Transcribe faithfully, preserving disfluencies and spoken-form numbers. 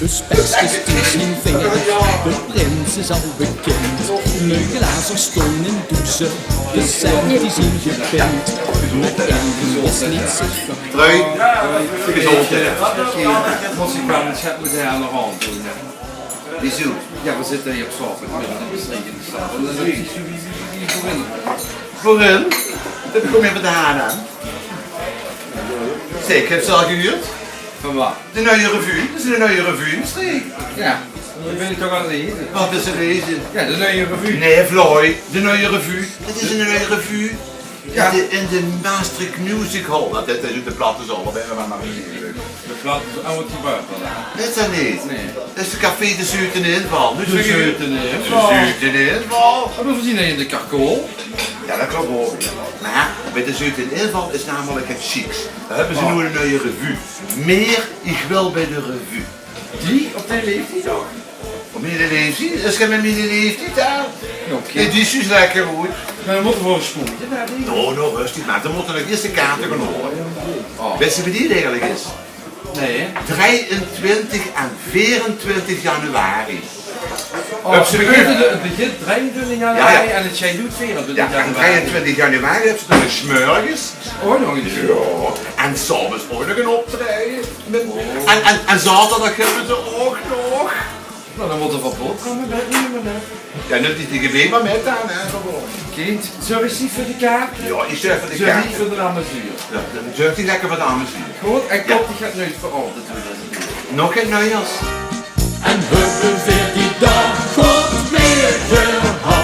Spekskes die zien vingers, de prins is al bekend. Meugelaars stoon in doeze, de cent die zien gepind. Mèt ein is neet zichtbaar. Trui, gezondheid. Mós ich waal ins get mit de aan de hand doon, hè? Wieso? Ja, we zitte hie op zaoterdig middig in de streek in de stad. En dan zit ich zo wie, wie, wie veurin. Veurin? Det kump van de H en M. Zeg, höbs se al gehuurd? Van waat? De nuie revue. Det is de nuie revue in de streek. Ja, det bön ich toch aan 't leze. Waat is 't leze? Ja, de nuie revue. Nae, Floy, de nuie revue. Det is de nuie revue. Ja. In de, in de Maastricht Music Hall. Det is oet de platte zaal, dao bön ich mer nao. De platte, oh, waat gebeurt d'r dao? Det is 't neet. Nae. Det is 't café De Zeuten Inval. De Zeuten Inval. De Zeuten Inval. Oh, det zien ze in de Karkol. Ja, det klop ouch. Mer bie De Zeuten Inval is namelik 't sjieks. Dao höbbe ze noe 'n nuie revue. Mieër, ich wil bie de revue. Die op de leeftied ouch? Op miene leeftied? Is gein mit miene leeftied, hè? Oké. Nae, die is dus lekker good. Mer dan mótte v'r veur spoed, hè, dink ich. No, no, rustig, mer dan mótte v'r nog iers de kaarte gaon haole. Oh. Wits se wannier det eigelik is? Nae. Drieëntwintig en veerentwintig januari. Oh, höbs se 't begint, 't begint drieëntwintig januari en 't sjijnt good veerentwintig januari. Ja, en drieëntwintig januari höbs se nog 's mörges. Oh, nog ins. Ja. En 's aoves ouch nog 'n optraeje. En, en, en zaoterdig höbbe ze ouch nog. No, dan mótte v'r boterhamme mitnumme, hè. Ja, num die gebaar mer mit aan, hè, gewoon. Kind, zörgs se veur de kaart? Ja, ich zörg veur de kaart. Zörgs se veur de ambesuur? Ja, dan zörg ich lekker veur de ambesuur. Good, en kop dich 't nuits veur aoves, det we det doon. Nog gein nuits? En höbbe veer die daag good weer gehad.